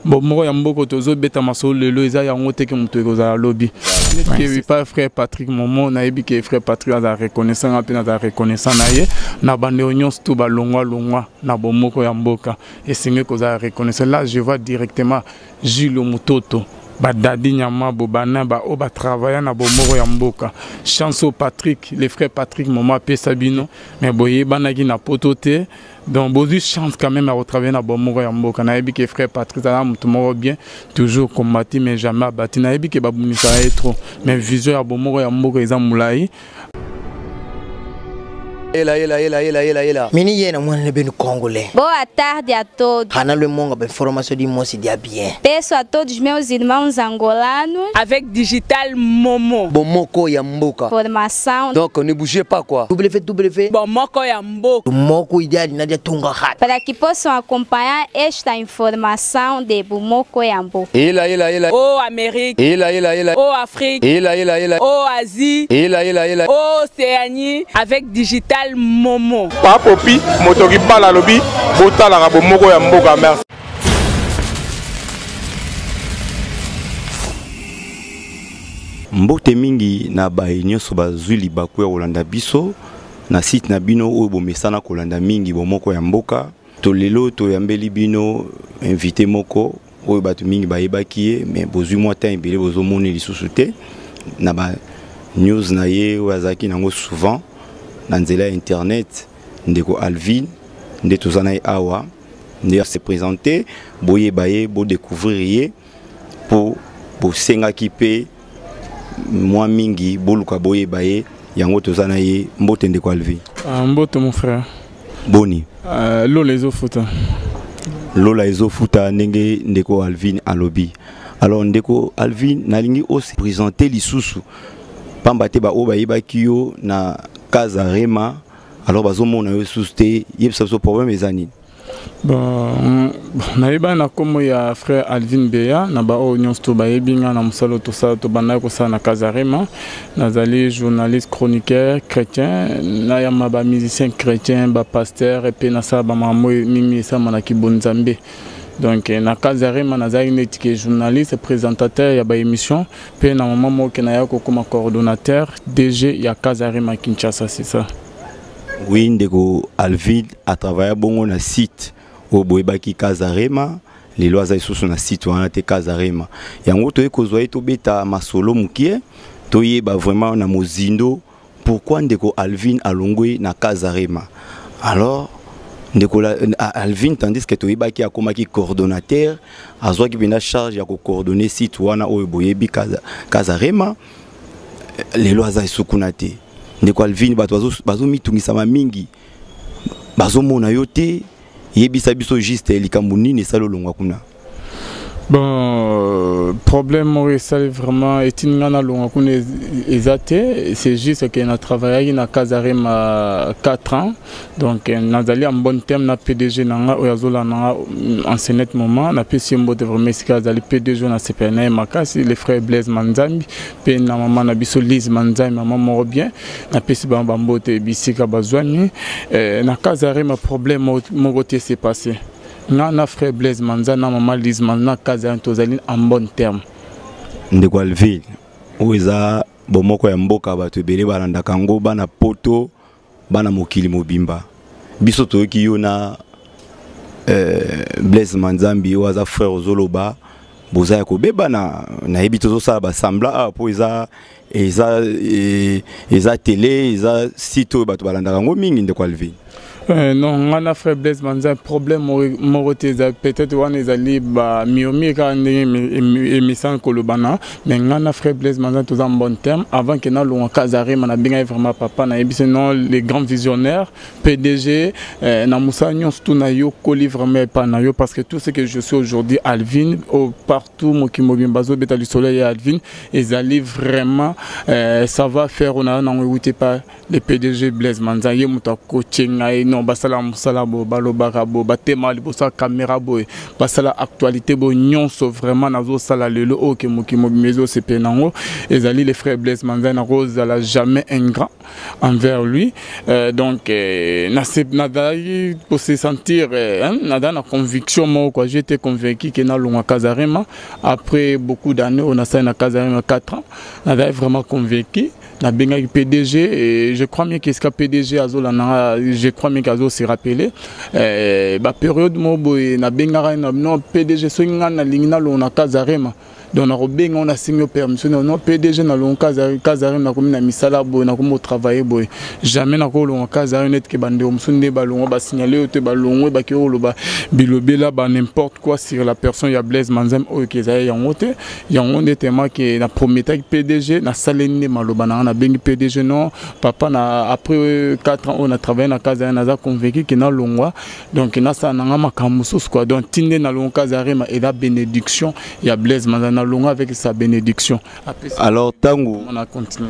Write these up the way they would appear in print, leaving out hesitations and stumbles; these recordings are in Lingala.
Bomoko ya mboko tozobeta masolo lelo eza yango te ke moto ekozala lobi. Neti ke pa frère Patrick Momo, nayebi ke frère Patrick aza reconnaissant, nga mpe naza reconnaissant na ye, na bandeko nyonso tu balongwa longwa na bomoko ya mboka, esengeli kozala reconnaissant. Là je vois directement Jules Mutoto, ba Dadi Nyamabo, bana ba oyo ba travailla na bomoko ya mboka. Chance au Patrick, le frère Patrick Momo apesa bino, mais boyebanaki na poto te. Donc bozwi chance quand même ya kotravaille na bomoko ya mboka. Nayebi ke frère Patrick aza moto moko bien, toujours combati mais jamais abati. Nayebi ke babunisaka ye trop, mais vision ya bomoko ya mboka eza molai. Ela, ela, ela, ela, ela, ela. Mini yena mwana ne benu congolais. Boa tarde a todos. Hana le monga ba information di mosi dia bien. Peço a todos meus irmãos angolanos. Avec Digital Momo. Bomoko ya mboka. Formation. Donc ne bougez pas quoi. WW. Bomoko ya mboka. Bomoko ideal na dia tunga hat. Para que possam acompanhar esta informação de Bomoko ya mboka. Ela, ela, ela. Oh Amérique. Ela, ela, ela. Oh Afrique. Ela, ela, ela. Oh Asie. Ela, ela, ela. Oh Océanie. Avec Digital Momo. Papopi, moto kibala lobi, botalaka bomoko ya mboka, merci. Mbote mingi na baye nyonso bazwi libaku ya kolanda biso na site na bino oyo bomesana kolanda mingi bomoko ya mboka. To lelo toyambeli bino invité moko oyo bato mingi bayebaki ye, mais bozwi mwa temps ebele bozomona lisusu te na ba news na ye oyo azalaki nango souvent na nzela ya internet. Ndeko Alvin nde toza na ye awa, nde se présenter, boyeba ye, bodécouvrir ye po bosengaki pe mwa mingi boluka boyeba ye, yango toza na ye. Mbote ndeko Alvin. Mbote mon frère. Boni? Lola ezofuta. Lola ezofuta ndenge ndeko Alvin alobi. Alors ndeko Alvin, nalingi ose présenter lisusu pamba te ba oyo bayebaki yo na Casarhema, alors bazomona yo lisusu te, yebisa biso problème eza nini? Bon, nayebani na kombo ya frère Alvin Beya, na ba oyo nyonso to bayebi nga na mosala oyo tosala, tobandaki kosala na Casarhema. Nazali journaliste chroniqueur chrétien, nayamba ba musicien chrétien, ba pasteur, et puis nasala ba makambo oyo mingi esalama na kibonzambe. Donc na Casarhema nazalaki neti ke journaliste présentateur ya ba émission, pe na moment moko ke naya kokoma coordonnateur DG ya Casarhema Kinshasa, c'est ça. Oui, ndeko Alvin a travaillé bongo na site oyo boyebaki Casarhema, lelo aza lisusu na site wana te Casarhema. Yango toye kozwa ye tobeta masolo mokie, toyeba vraiment na mozindo pourquoi ndeko Alvin alongwe na Casarhema. Alors ndeko Alvin, tandis que toyebaki akomaki coordonnateur, azwaki mpenza charge ya kocoordonner site wana oyo boyebi Casarhema, lelo aza lisusu kuna te. Ndeko Alvin, bato bazomitungisama mingi, bazomona yo te, yebisa biso juste likambo nini esali olongwa kuna? Bon, problème moko esali vraiment etindi nga nalongwa kuna eza te, c'est juste que na travaillaki na Casarhema 4 ans, donc nazali en bon terme na PDG na nga oyo azolanda nga en ce net moment. Napesi ye mbote vraiment esika azali PDG na sepela na ye makasi, le frère Blaise Manzambi, pe na mama na biso Lise Manzambi, mama moko bien, napesi bango bambote bisika bazwami. Na Casarhema problème moko te s'est passé. Nga na frère Blaise Manzambi na mama Lise Manzambi na Casarhema tozali en bon terme. Ndeko Alvin, oyo eza bomoko ya mboka, bato ebele balandaka yango, bana poto, bana mokili mobimba. Biso toyoki yo na Blaise Manzambi oyo aza frère ozoloba, boza ya kobebana, nayebi tozosala ba semblant awa po eza télé, eza site oyo bato balandaka yango mingi. Ndeko Alvin. Non, nga na frère Blaise Manzambi problème moko te eza, peut-être wana ezali ba miomi kaka ndenge emisana kolobana, mais nga na frère Blaise Manzambi toza en bon terme. Avant que nalongwa Casarhema, nabengaki vraiment papa, nayebisi non, les grands visionnaires PDG, na mosala nyonso tu na yo koli vraiment epa na yo, parce que tout ce que je suis aujourd'hui Alvin, au partout mokili mobimba bazobeta lisolo ya Alvin, ezali vraiment Ça va faire oyo naza nango ewuti pa le PDG Blaise Manza. Ye moto akotie ngai non, basala mosala boye, balobaka boye, batema liboso ya caméra boye, basala actualité boye, nyonso vraiment nazosala lelo oyo ke mokili mobima ezosepela nango, ezali le frère Blaise Manza. Nakozala jamais ingrat envers lui. Donc nazalaki kose sentir hein, nazala na conviction moko quoi. J'étais convaincu ke nalongwa Casarema après beaucoup d'années oyo nasali na Casarema, 4 ans. Nazalaki vraiment convaincu, nabengaki PDG et je crois bien qu'esika PDG azolanda, je crois bien qu'azo se rappeler bapériode moko boye nabengaka non, PDG, soki ngai nalingi nalonga na Casarema, donc nakobenga ngo, nasengi yo permission. Non, PDG, nalonga Casarema, nakomi na misala boye, nakomi kotravaille boye, jamais nakolonga Casarema neti ke bandeko mosusu nde balongwa, basignale oyo te, balongwe, baki koloba bilobela ba n'importe quoi sur la personne ya Blaise Manzambe oyo ke ezali yango te. Yango nde tema ke na prometaki PDG, nasaleli nde maloba na nga. Nabengi PDG: non papa, na après 4 ans oyo na travaille na Casarema, naza convaincu ke nalongwa, donc nasala nanga makambo mosusu quoi. Donc ti nde nalongwa Casarema, eza bénédiction ya Blaise Manzambe. Nalongwa avec sa bénédiction. Alors ntango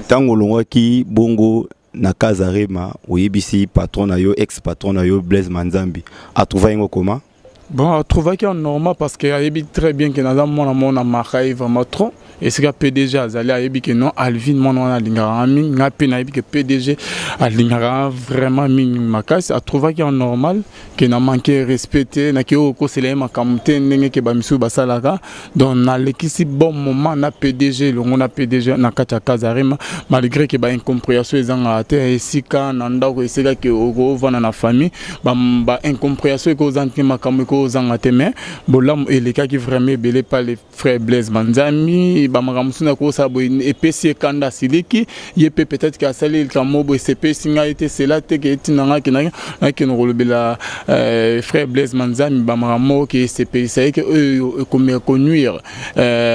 ntango olongwaki bongo na Casarema, oyebisi patron na yo, ex patron na yo Blaise Manzambi, atrouva yango comment? Bon, atrouvaki yango normal parce que ayebi très bien ke naza mwana moko na maka ye vraiment trop. Esika PDG azali, ayebi ke non, Alvin mwana wana alingaka nga mingi, nga mpe nayebi ke PDG alingaka nga vraiment mingi makasi. Atrouvaki yango normal ke na manque respect te, nake oyo okosela ye makambo te ndenge ke bamisusu basalaka. Donc nalekisi bon moment na PDG, elongo na PDG na kati ya Casarema, malgré ke baincompréhension ezangaka te esika na ndako, esika ke okovanda na famille, baincompréhension ekozanga te, makambo ekozanga te, mais bolamu elekaki vraiment ebele pa le frère Blaise Manzami. Bamakambo mosusu nakosala boye epesi ekanda, asiliki ye mpe, peut-être ke asali likambo boye esepesi ngai te, sela te ke etina ngai ke nakende kolobela frère Blaise Manzami bamakambo moko ke esepelisa ye, ke oyo ekomeka konuire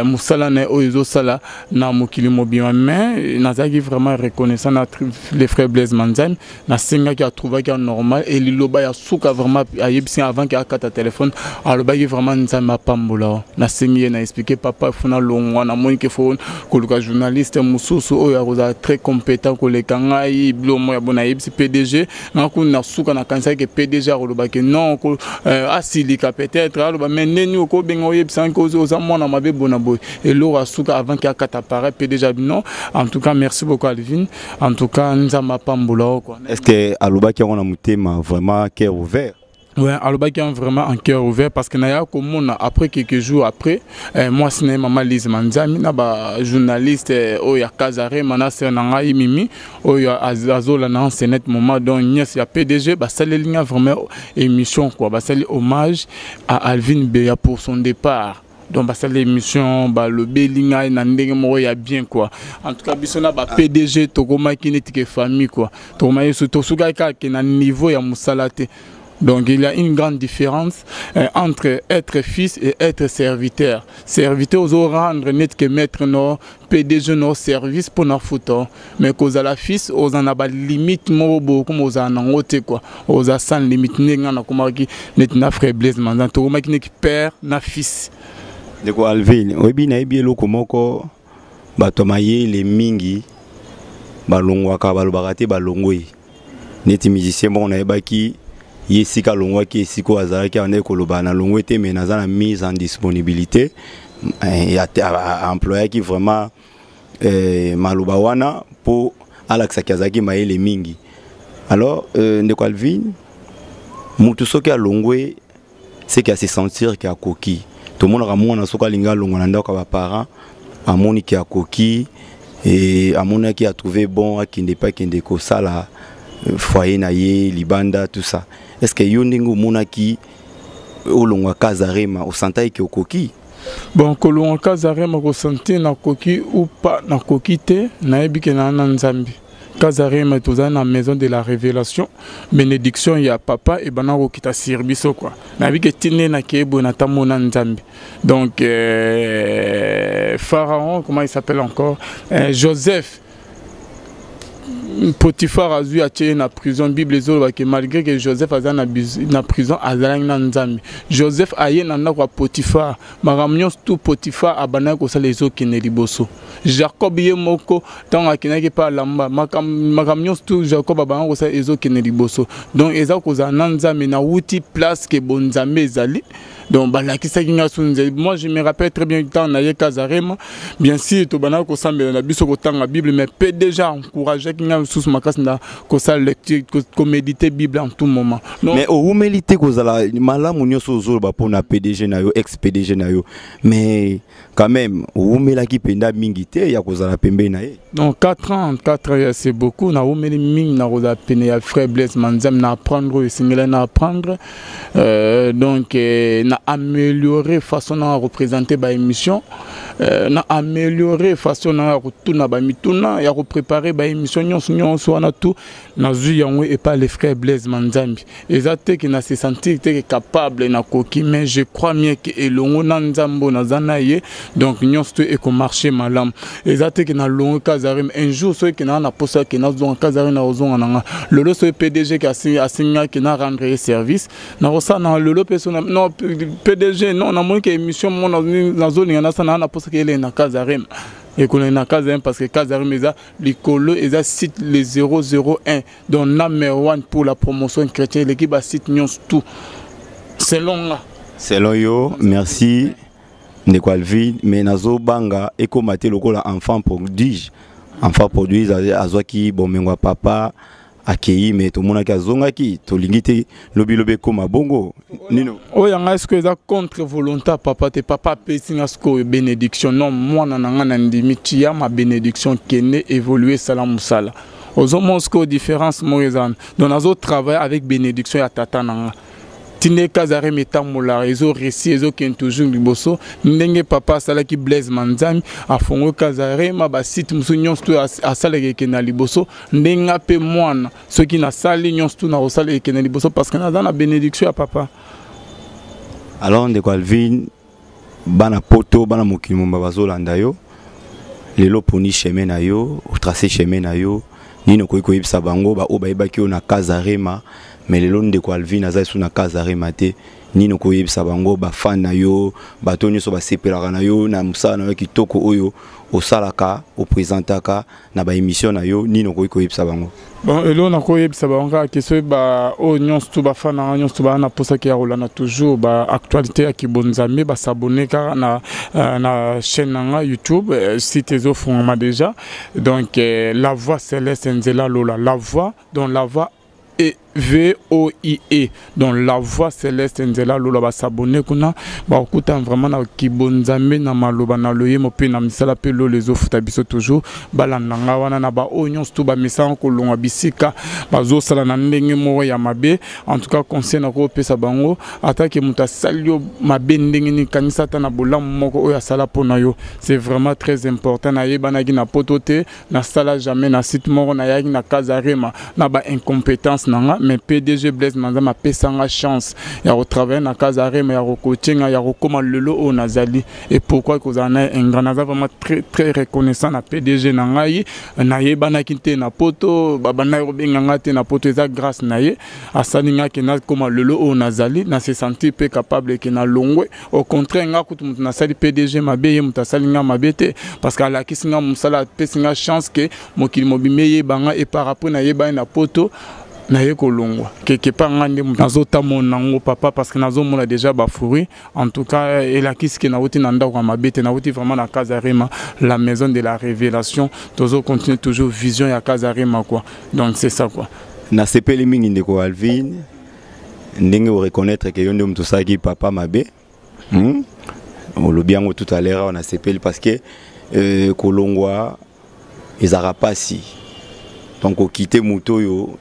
mosala na ye oyo ezosala na mokili mobima. Mais nazalaki vraiment reconnaissant na le frère Blaise Manzami. Nasengaki, atrouvaki ya normal e liloba ya suka vraiment ayebisi avant ke akata telefone, alobaki vraiment Nzambe apambola. Nasengi ye, na expliqué papa fo nalongwa, namoni ke fo koluka journaliste mosusu oyo akozala très compétent koleka ngai, bilo moko ya bo. Nayebisi PDG nga kuna na suka, nakanisaki ke PDG akolobaki non, asilika peut-être, aloba mais ndeni okobenga oyebisa ngai oza mwana mabe bona boye. Eloko asuka avant ke akata pareil, PDG abi non, en tout cas merci beaucoup Alvin, en tout cas Nzambe apambola o quoi. Est ce que alobaki yango na motema vraiment cœur ouvert? Ouais, alobaki vraiment en cœur ouvert parce que naya komona après quelques jours après mwasi na ye mama Lise Manzami na bajournaliste oyo ya Casarema na sœur na ngai Mimi oyo azolanda en ce moment, donc nièce ya PDG, basaleli nga vraiment émission quoi, basali hommage à Alvin Beya pour son départ. Donc basali émission, balobeli ngai na ndenge moko ya bien quoi. En tout cas biso na ba PDG tokomaki neti ke famille quoi, tokomaki tosukaki kaka ke na niveau ya mosala te. Donc il y a une grande différence entre être fils et être serviteur. Serviteur ozo rendre net que maître no PDG no service pour na futa. Mais kozala fils oza na ba limite moko bo comme oza na ngote quoi. Oza sans limite ndenge na komaki net na frère Blaise Manzan, tokomaki net père na fils. Ndeko Alvin, oyebi, nayebi eloko moko, bato mayele mingi balongwaka, balobaka te balongwe. Neti musicien moko nayebaki ye, esika alongwaki, esika oyo azalaki, abandaki koloba nalongwe te, mais naza na mise en disponibilité. Employaki vraiment maloba wana mpo alakisaki azalaki mayele mingi. Alors ndeko Alvin, mutu soki alongwe, seke ase sentir ke akoki. Tomonaka mwana soki alingi alongwa na ndako ya baparent, amoni ke akoki e amonaki atrouve bon, akende mpe akende kosala foyer na ye libanda, tout ça. Est ce que yo ndenge omonaki olongwa Casarema, osantaki ke okoki? Bon, kolongwa Casarema, kosentir nakoki ou pas, nakoki te. Nayebi ke naa na Nzambe. Casarema toza na maison de la révélation, bénédiction ya papa ebanda kokita sur biso quoi. Nayebi ke tinde nakeye boye, natamona Nzambe. Donc Pharaon, comment il s'appelle encore, Joseph. Potiphar azwi atie ye na prison. Bible ezoloba ke malgré que Joseph aza na prison, azalaki na Nzambe. Joseph aye na ndako ya Potiphar, makambo nyonso tu Potiphar abandaki kosala ezokende liboso. Jacob ye moko, ntango akendaki mpe alamba, makambo nyonso tu Jacob abandaki kosala ezokende liboso. Donc eza kozala na Nzambe. Nawuti place ke bonzambe ezali, donc balakisaki nga su nzela. Moi, je me rappelle très bien, ntango naye Kazarema, bien sûr tobandaki kosambela na biso, kotanga Bible, mais mpe déjà encourageaki nga lisusu makasi na kosala lecture, koméditer Bible en tout moment. Donc, mais owumeli te kozala malamu nyonso ozoloba mpona PDG na yo, ex PDG na yo, mais quand même owumelaki mpenza mingi te ya kozala pembeni na ye. Donc 4 ans, 4 ans, c'est beaucoup. Nawumeli mingi na kozala pene ya frère Blaise Manzambi, na apprendre oyo esengeli na apprendre, donc na améliorer façon na représenter baémission, na améliorer façon na ya kotuna bamituna, ya kopréparer baémission nyonso nyonso wana. Tout nazwi yango epai le frère Blaise Manzambi. Eza te ke na se sentir te ke capable, nakoki, mais je crois mieux ke elongo na Nzambe oyo naza na ye, donc nyonso to ekomarche malamu. Eza te ke nalongo Kazarem. Un jour soki ke naa na posa ke nazonga Kazarem, na kozonga na nga. Lelo soki PDG ke asengaki na rendre ye service, nakosala na lelo mpe so non, PDG, non, namoni ke émission mo nazolinga nasala, naa na posa ke elenge na Kazarem, ekolenge na Kazarem, parce que Kazarem eza likolo, eza site le 001, donc number one pour la promotion chrétienne, eleki basite nyonso tout selon nga. Selon yo. Merci ndeko Alvin, mais nazobanga ekóma te lokola enfant prodige. Enfant prodige azwaki bomengo ya papa, akei, mais tomonaki azongaki. Tolingi te lobilobi ekóma bongo nino. Oyo ya ngai sikoyo eza contre volonté ya papa te. Papa apesi nga sikoyo bénédiction: non, mwana na ngai, na ndimi tia ma bénédiction, kende évolue, esala mosala. Ozomona sikoyo différence moko eza wana. Donc nazotravaille avec bénédiction ya tata na nga. Tinde Kazarem etambolaka, ezoréussir, ezokende toujours liboso. Ndenge papa asalaki Blaise Manzambi, afongoli Kazarema, basite mosusu nyonso to asalaka ekende na liboso. Ndenge nga mpe mwana, soki nasali nyonso tu nakosala ekende liboso, parce que naza na bénédiction ya papa. Alors ndeko Alvin, bana Poto, bana mokili momba bazolanda yo lelo. Poni chemin na yo, otrace chemin na yo, nini okoki koyebisa bango, baoyo bayebaki yo na Kazarema, mais lelo ndeko Alvin aza lisusu na Kazarema te? Nini okoyebisa bango, bafan na yo, bato nyonso basepelaka na yo, na mosala na yo kitoko oyo osalaka, oprésentaka na baémission na yo? Nini okoki koyebisa bango? Bon, eloko nakoyebisa bango kaka ke soki baoyo nyonso tu bafan na nga nyonso tu baa na mposaki ya kolanda toujours baactualité ya kibonzambe, bas'abonner kaka na chaîne na nga YouTube, site ezofungama déjà, donc La Voix Céleste Nzela Lola, La Voix, donc La Voix e Voie, donc La Voix Céleste Nzela Lola. Bas'abonner kuna, bakokuta vraiment na kibonzambe, na maloba, na loyemo mpe na misala mpe lolo ezofuta biso toujours. Balanda nga wana. Na baoyo nyonso tu bamesaka kolongwa bisika bazosala na ndenge moko ya mabe, en tout cas conseil nakopesa bango, atake moto asali yo mabe ndenge nini, kanisa ata na bolamu moko oyo asala mpo na yo. C'est vraiment très important. Nayebanaki na Poto te, nasala jamais na site moko, nayaki na Kazarema na baincompétence na nga, mais PDG Blaise Manzambi apesanga chance ya kotravaille na Kazarema, ya kokotinga, ya kokóma lelo oyo nazali. Et pourquoi kozala na ye ingrat? Naza vraiment très, très reconnaissant na PDG na ngai. Nayebanaki te na Poto, babandaki kobenga ngai te na Poto. Eza grâce na ye asali ngai ke nakóma lelo oyo nazali. Na se sentir mpe capable ke nalongwe. Au contraire, nga kutu moto nasali PDG mabe, ye moto asali nga mabe te, parce que alakisi nga mosala, apesi nga chance ke mokili mobimba eyeba nga. Et par rapport nayebani na Poto, naye kolongwa quelque part, nga nde moto nazotamona nango papa, parce que nazomona déjà bafruit. En tout cas elakisi ke nauti na ndako ya mabe te, nauti vraiment na Kazarema, la maison de la révélation. Tozocontinue toujours vision ya Kazarema, quoi. Donc c'est ça, quoi. Nasepeli mingi, ndeko Alvin, ndenge oreconnaître ke yo nde moto osalaki papa mabe, Olobi yango tout à l'heure awa. Nasepeli parce que kolongwa ezalaka mpasi. Donc okite moto oyo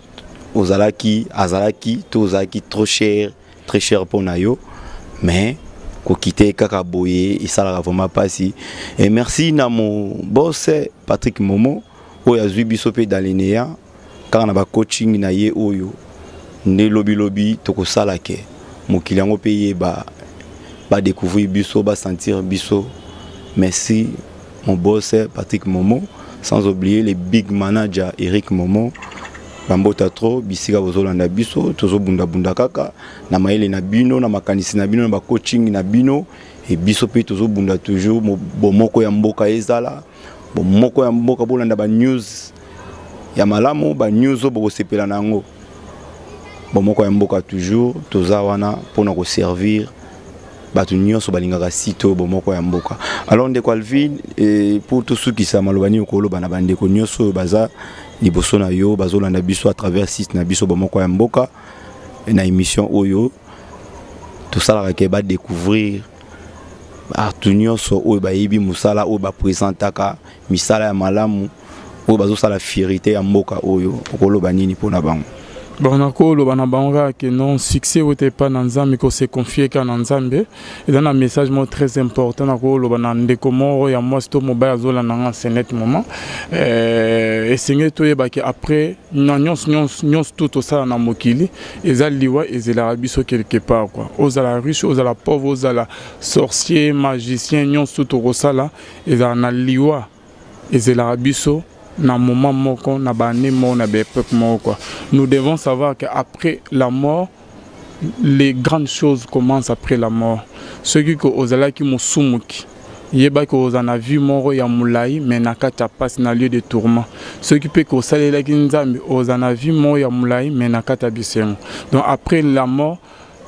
ozalaki, azalaki to ozalaki trop cher, très cher mpo na yo, mais kokite kaka boye esalaka vraiment mpasi. Et merci na mo boss Patrick Momo oyo azwi biso mpe dans le néant kaka na bacoaching na ye oyo nde lobilobi tokosala ke mokili yango mpe yeba, badécouvrir biso, basentir biso. Merci mon boss Patrick Momo. Sans oublier les big manager Eric Momo. Bambota trop bisika bozolanda biso tozobundabunda kaka na mayele na bino na makanisi na bino na bacoaching na bino e biso mpe tozobunda toujours bomoko ya mboka ezala bomoko ya mboka. Bolanda banews ya malamu, banews oyo bokosepela na yango. Bomoko ya mboka toujours toza wana mpona koservir bato nyonso balingaka site oyo Bomoko ya Mboka. Alors ndeko Alvin, pour tosukisa, maloba nini okoloba na bandeko nyonso oyo baza liboso na yo, bazolanda biso à travers site na biso Bomoko ya Mboka, na émission oyo tosalaka ke badécouvrir bato nyonso oyo bayebi mosala, oyo baprésentaka misala ya malamu, oyo bazosala fierté ya mboka oyo? Okoloba nini mpona bango? Bon, nakoloba na bango kaka ke non, succès oyo te epa na Nzambe, kose confier kaka na Nzambe. Eza na message moko très important nakoloba na ndeko moko ya mwasi to mobali azolanda nga ce net moment. Esengeli toyebaki après na nyonso nyonso nyonso to tosala na mokili, eza liwa ezelaka biso quelque part quoi. Ozala riche, ozala pauvre, ozala sorcier, magicien, nyonso tokosala ezala na liwa ezelaka biso na moment moko, na baannée moko, na baépoque moko quoi. Nous devons savoir que après la mort, les grandes choses commencent. Après la mort, soki ko ozalaki mosumuki, yebaki ozala na vie moko ya molai mais na kati ya pasi, na lieu de tourment. Soki mpe kosalelaki Nzambe, ozala na vie moko ya molai mais na kati ya bisengo. Donc après la mort,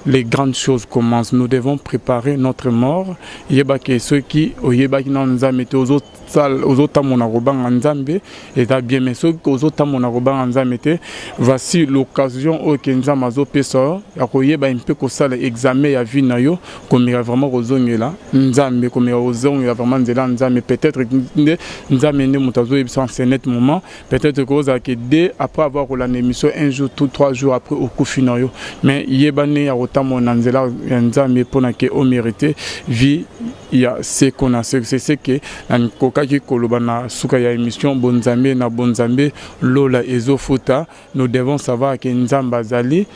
les grandes choses commencent. Nous devons préparer notre mort. Yebaki soki oyebaki na Nzambe te, ozotambola kobanga Nzambe, eza bien. Mais soki ozotambola kobanga Nzambe te, voici l'occasion oyo ke Nzambe azopesa yo ya koyeba mpe kosala examen ya vie na yo, komeka vraiment kozongela Nzambe, komeka kozongela vraiment nzela ya Nzambe. Peut-être nde Nzambe nde moto azoyebisa en ce net moment. Peut-être kozalaki dès après avoir kolanda émission, un jour tout 3 jours après okufi na yo. Mais yeba nde ya kotambola na nzela ya Nzambe mpona ke omérite vie ya seko na seko. C'est ce que nakokaki koloba na suka ya émission. Bonzambe na bonzambe, lola ezofuta. Nous devons savoir que Nzambe azali.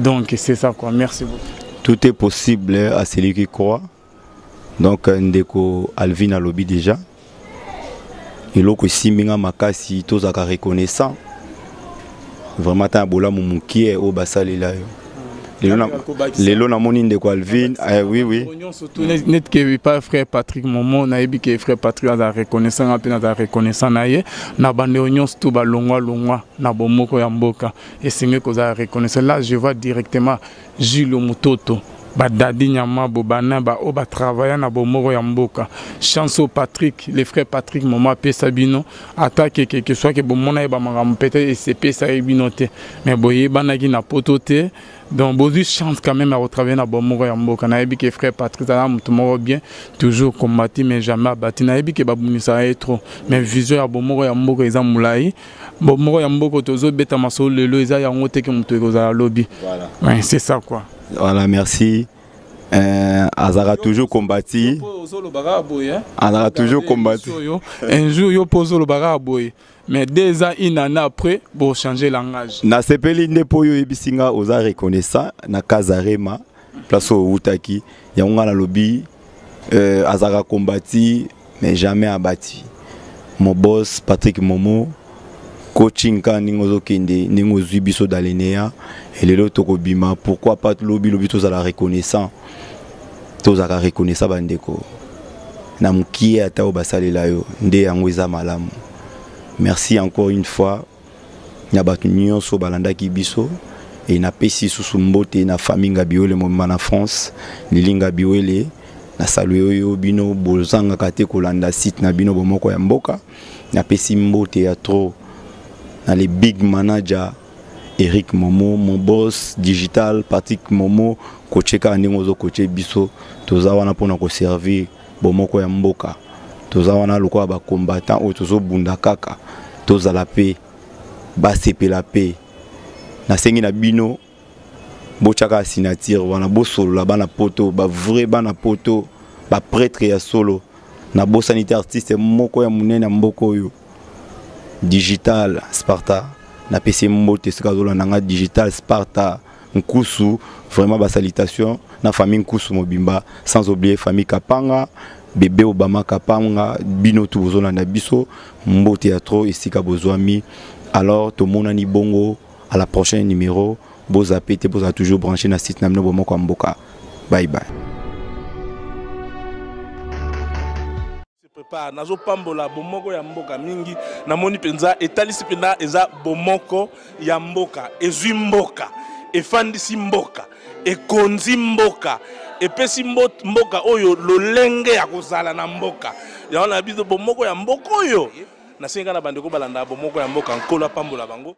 Donc c'est ça quoi, merci beaucoup. Tout est possible à celui qui croit. Donc ndeko Alvin alobi déjà eloko esimbi nga makasi. Tozalaka reconnaissant vraiment ata ya bolamu mokie oyo basalela yo. Lelo namoni ndeko Alvin, oui. Net ke pa frère Patrick Momo, nayebi ke frère Patrick aza reconnaissant, nga mpe naza reconnaissant na ye, na bandeko nyonso to balongwa longwa na Bomoko ya Mboka. Esengeli kozala reconnaissant. Là je vois directement Gilles Mutoto, badadi Nyamabo, bana baoyo batravailla na Bomoko ya Mboka. Chance oyo Patrick, le frère Patrick Momo apesa bino, ata kekeke soki bomona ye bamakambo peut-être esepesa ye bino te, mais boyebanaki na poto te. Donc bozwi chance quand même ya kotravailler na Bomoko ya Mboka. Nayebi ke frère Patrick aza moto moko bien, toujours combati mais jamais abati. Nayebi ke babumisaka ye trop, mais vision ya Bomoko ya Mboka eza molai. Bomoko ya Mboka tozobeta masolo lelo, eza yango te ke moto ekozala lobi. Ouais, c'est ça quoi. Voilà, merci. Azalaka toujours combati, azalaka toujours combati. Un jour yo mpo ozolobaka boye, mais 2 ans, une année après, bochanger langage. Nasepeli nde mpo oyo oyebisi nga oza reconnaissant na Casarema, place oyo outaki. Yango nga nalobi azalaka combati mais jamais abati. Mon boss Patrick Momo, coaching kaka ndenge ozokende, ndenge ozwi biso dalenea, elelo tokobima. Pourquoi pas lobi lobi tozala reconnaissant? Tozalaka reconnaissant, bandeko, na mokie ata oyo basalela yo nde yango eza malamu. Merci encore une fois na bato nyonso balandaki biso e napesi lisusu mbote na famille Ngabiwele mobimba na France, Lili Ngabiwele, na salue oyo bino bozangaka te kolanda site na bino Bomoko ya Mboka. Napesi mbote ya trop na le big manager Eric Momo, mon boss digital Patrick Momo. Koche kaka ndenge ozokoche biso, toza wana mpona koservir Bomoko ya Mboka. Toza wana lokola bacombattant oyo tozobunda kaka tozala mpe basepela. Mpe nasengi na bino botyaka signature wana, bosolola bana poto, bavrai bana poto, baprêtre ya solo. Nabosani te artiste moko ya monene ya mboka oyo, Digital Sparta. Napesi mbote soki azolanda nga, Digital Sparta Nkusu. Vraiment basalutation na famille Nkusu mobimba, sans oublier famille Kapanga. Bebe Obama Kapanga, bino tout bozolanda biso, mbote ya trop esika bozwami. Alors tomonani bongo à la prochaine numéro. Bozape te, boza toujours branché na site na bino Bomoko ya Mboka. Bye bye. Prépare nazopambola bomoko ya mboka mingi, namoni mpenza etalisi mpenza eza bomoko ya mboka, ezwi mboka, efandisi mboka, ekonzi mboka, epesi mboka oyo lolenge ya kozala na mboka yango na biso bomoko ya mboka oyo. Nasengi na bandeko balanda bomoko ya mboka, Nkolo apambola bango.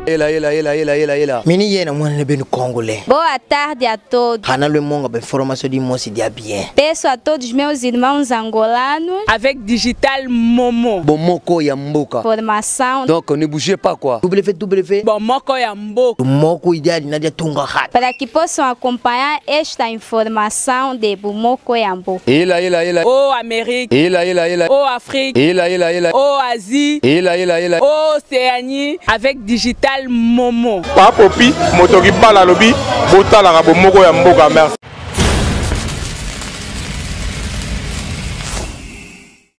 Ela, ela, ela, ela, ela, ela. Mini ye na mwana benu congolais. Boa tarde a todos. Hana le monga ba information di mosi dia bien. Peço a todos meus irmãos angolanos. Avec Digital Momo. Bomoko ya mboka. Formation. Donc ne bougez pas quoi. WW. Bomoko ya mboka. Bomoko idéal nadia tunga hat. Para que possam acompanhar esta informação de Bomoko ya mboka. Ela, ela, ela. Oh Amérique. Ela, ela, ela. Oh Afrique. Ela, ela, ela. Oh Asie. Ela, ela, ela. Oh Océanie. Avec Digital Momo. Papopi, moto kibala lobi, botalaka bomoko ya mboka, merci.